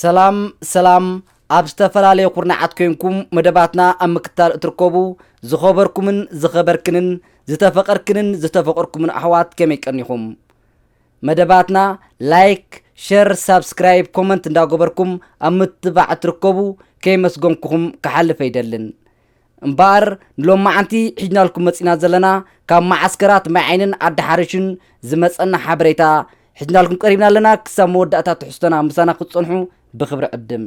ሰላም ሰላም፣ ኣብ ዝተፈላለየ ኩርናዓት ኮይንኩም መደባትና ኣብ ምክታል እትርከቡ ዝኸበርኩምን ዝኸበርክንን ዝተፈቐርክንን ዝተፈቐርኩምን ኣሕዋት ከመይ ቀኒኹም? መደባትና ላይክ፣ ሸር፣ ሳብስክራይብ፣ ኮመንት እንዳገበርኩም ኣብ ምትባዕ እትርከቡ ከይመስገንኩኹም ክሓልፍ ኣይደልን። እምበኣር ንሎማዓንቲ ሒዝናልኩም መጺና ዘለና ካብ መዓስከራት ማይ ዓይንን ዓዲ ሓርሽን ዝመጸና ሓበሬታ ሒዝናልኩም ቀሪብና ኣለና። ክሳብ መወዳእታ ትሕዝቶና ምሳና ክትጸንሑ ብኽብሪ ዕድም።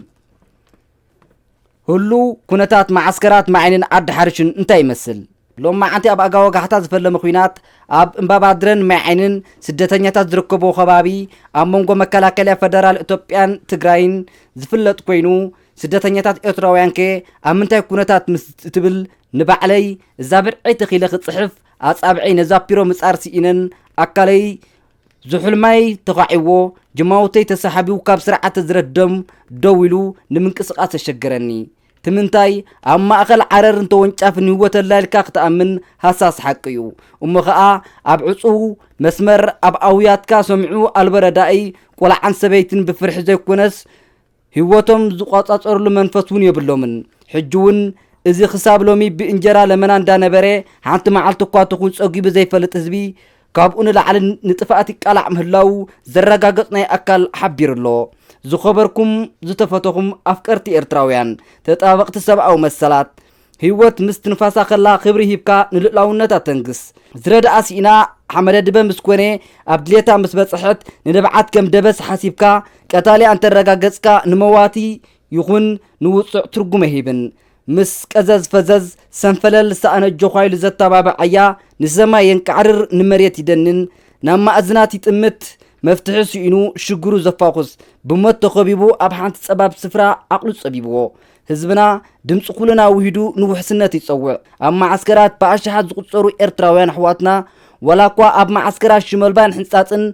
ህሉ ኩነታት መዓስከራት ማይ ዓይንን ዓዲ ሓርሽን እንታይ ይመስል? ሎማዓንቲ ኣብ ኣጋ ወጋሕታ ዝፈለመ ኲናት ኣብ እምባባድረን ማይ ዓይንን ስደተኛታት ዝርከብዎ ከባቢ ኣብ መንጎ መከላከልያ ፈደራል ኢትዮጵያን ትግራይን ዝፍለጥ ኮይኑ፣ ስደተኛታት ኤርትራውያን ከ ኣብ ምንታይ ኩነታት ምስ እትብል ንባዕለይ እዛ ብርዒ ተኺለ ክጽሕፍ ኣጻብዐይ ነዛ ፒሮ ምጻር ስኢነን ኣካለይ ዝሑል ማይ ተዃዒዎ ጅማውተይ ተሳሓቢው ካብ ስርዓተ ዝረት ደም ደው ኢሉ ንምንቅስቓስ ተሸገረኒ። ትምንታይ ኣብ ማእኸል ዓረርን ተወንጫፍን ህይወት ኣላ ኢልካ ክትኣምን ሃሳስ ሓቂ እዩ። እሞ ኸኣ ኣብ ዕጹው መስመር ኣብ ኣውያትካ ሰሚዑ ኣልቦ ረዳኢ ቆልዓን ሰበይትን ብፍርሒ ዘይኮነስ ህይወቶም ዝቆጻጸርሉ መንፈስ እውን የብሎምን። ሕጂ እውን እዚ ክሳብ ሎሚ ብእንጀራ ለመና እንዳነበረ ሓንቲ መዓልቲ እኳ ትኹን ጸጊቡ ዘይፈልጥ ህዝቢ ካብኡ ንላዕሊ ንጥፍኣት ይቃላዕ ምህላው ዘረጋገጽ ናይ ኣካል ሓቢሩ ኣሎ። ዝኸበርኩም ዝተፈተኹም ኣፍቀርቲ ኤርትራውያን ተጣበቕቲ ሰብኣዊ መሰላት ህይወት ምስ ትንፋሳ ከላ ክብሪ ሂብካ ንልእላውነት ኣተንግስ። ዝረድኣ ስኢና ሓመደ ድበ ምስ ኮነ ኣብ ድሌታ ምስ በጽሐት ንንብዓት ከም ደበስ ሓሲብካ ቀታሊኣ እንተረጋገጽካ ንመዋቲ ይኹን ንውጹዕ ትርጉም ኣይህብን። ምስ ቀዘዝ ፈዘዝ ሰንፈለል ዝሰኣነ ጆዃይሉ ዘተባብዕ ኣያ ንሰማይ የንቃዕርር ንመሬት ይደንን ናብ ማእዝናት ይጥምት መፍትሒ ስኢኑ ሽግሩ ዘፋኹስ ብሞት ተኸቢቡ ኣብ ሓንቲ ጸባብ ስፍራ ዓቕሉ ጸቢብዎ። ህዝብና ድምፂ ኩልና ውሂዱ ንውሕስነት ይጸውዕ። ኣብ መዓስከራት ብኣሽሓት ዝቑጸሩ ኤርትራውያን ኣሕዋትና ዋላ እኳ ኣብ መዓስከራት ሽመልባን ሕንጻጽን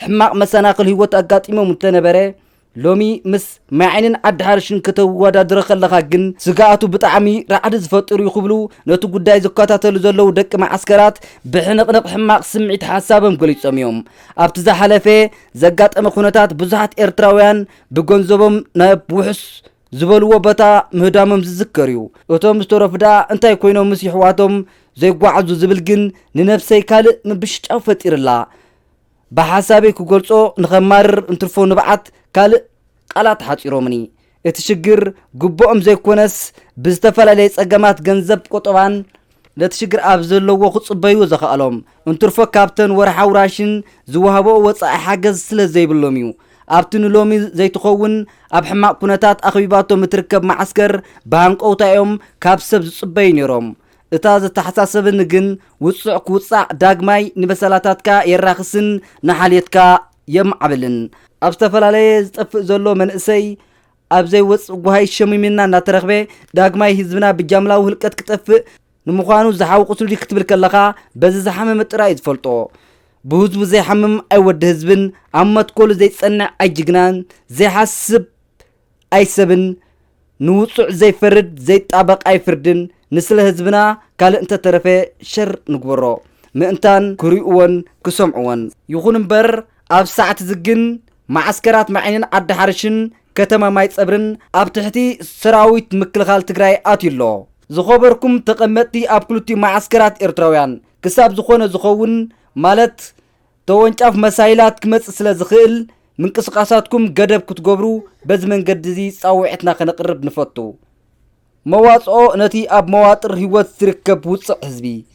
ሕማቕ መሰናኽል ህይወት ኣጋጢሞም እንተነበረ ሎሚ ምስ ማይ ዓይንን ዓዲ ሓርሽን ከተወዳድሮ ከለኻ ግን ስግኣቱ ብጣዕሚ ራዕዲ ዝፈጥር እዩ ክብሉ ነቲ ጉዳይ ዝከታተሉ ዘለዉ ደቂ መዓስከራት ብሕንቕንቕ ሕማቕ ስምዒት ሓሳቦም ገሊጾም እዮም። ኣብቲ ዝሓለፈ ዘጋጠመ ኩነታት ብዙሓት ኤርትራውያን ብገንዘቦም ናብ ውሑስ ዝበልዎ ቦታ ምህዳሞም ዝዝከር እዩ። እቶም ዝተረፉ ደኣ እንታይ ኮይኖምስ ይሕዋቶም ዘይጓዓዙ ዝብል ግን ንነብሰይ ካልእ ምብሽጫው ፈጢርላ። ብሓሳበይ ክገልጾ ንኸማርር እንትርፎ ንብዓት ካልእ ቃላት ሓጺሮምኒ። እቲ ሽግር ግቡኦም ዘይኮነስ ብዝተፈላለየ ጸገማት ገንዘብ ቆጠባን ነቲ ሽግር ኣብ ዘለዎ ክጽበዩ ዘኽኣሎም እንትርፎ ካብተን ወርሓዊ ራሽን ዝወሃብኦ ወጻኢ ሓገዝ ስለ ዘይብሎም እዩ። ኣብቲ ንሎሚ ዘይትኸውን ኣብ ሕማቕ ኩነታት ኣኽቢባቶም እትርከብ መዓስከር ብሃንቀውታ እዮም ካብ ሰብ ዝጽበዩ ነይሮም። እታ ዘተሓሳሰበኒ ግን ውጹዕ ክውጻዕ ዳግማይ ንበሰላታትካ የራኽስን ንሓልየትካ የማዕብልን። ኣብ ዝተፈላለየ ዝጠፍእ ዘሎ መንእሰይ ኣብ ዘይወጽእ ጓሃይ ሸሚምና እናተረኽበ ዳግማይ ህዝብና ብጃምላዊ ህልቀት ክጠፍእ ንምዃኑ ዝሓዊ ቁስሊ ክትብል ከለኻ በዚ ዝሓመመ ጥራይ እዩ ዝፈልጦ። ብህዝቡ ዘይሓምም ኣይወዲ ህዝብን ኣብ መትከሉ ዘይጸንዕ ኣይጅግናን ዘይሓስብ ኣይሰብን ንውጹዕ ዘይፈርድ ዘይጣበቕ ኣይፍርድን ንስለ ህዝብና ካልእ እንተተረፈ ሸር ንግበሮ ምእንታን ክሪእዎን ክሰምዕዎን። ይኹን እምበር ኣብ ሰዓት ዝግን መዓስከራት ማዒንን ዓዲ ሓርሽን ከተማ ማይ ጸብርን ኣብ ትሕቲ ሰራዊት ምክልኻል ትግራይ ኣትዩ ኣሎ። ዝኸበርኩም ተቐመጥቲ ኣብ ክልቲኡ መዓስከራት ኤርትራውያን ክሳብ ዝኾነ ዝኸውን ማለት ተወንጫፍ መሳይላት ክመጽእ ስለ ዝኽእል ምንቅስቓሳትኩም ገደብ ክትገብሩ በዚ መንገዲ እዚ ጻውዒትና ከነቕርብ ንፈቱ። መዋጽኦ ነቲ ኣብ መዋጥር ህይወት ዝርከብ ውጽዕ ህዝቢ።